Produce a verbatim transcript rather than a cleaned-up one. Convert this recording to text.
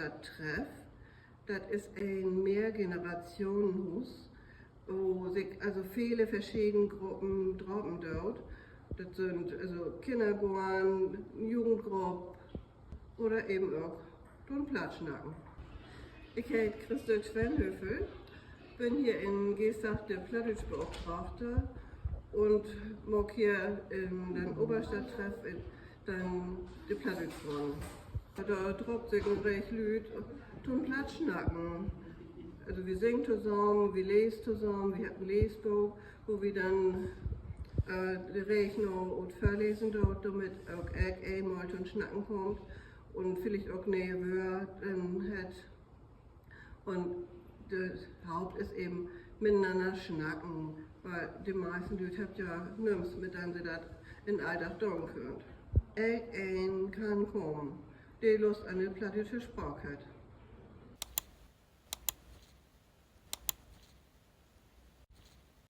Oberstadt-Treff. Dat is en Mehrgenerationenhuus, wo sik also vele verscheden Gruppen drapen doot. Dat sünd also Kinnergoorn, Jugendgrupp oder even ok to'n Plattsnacken. Ik heet Christel Twenhöfel, bün hier in Geesthacht de Plattdüütsch-Beopdragte un maak hier in den Oberstadt-Treff denn de Plattdüütsch-Runn. Dor draapt sik en Reeg Lüüd to'n Plattsnacken. Also wi singt tosamen, wi leest tosamen, wi hebbt en Leesbook, wo wi denn de Reeg na ut vörlesen doot, dormit ok elkeen mal to'n Snacken kummt un villicht ok ne'e Wöör denn hett. Un de Haupt is even mitenanner snacken, wiel de meisten Lüüd hebbt ja nüms, mit den se dat in Alldag doon köönt. Elkeen kann kamen, de Lust an de plattdüütsche Spraak hett.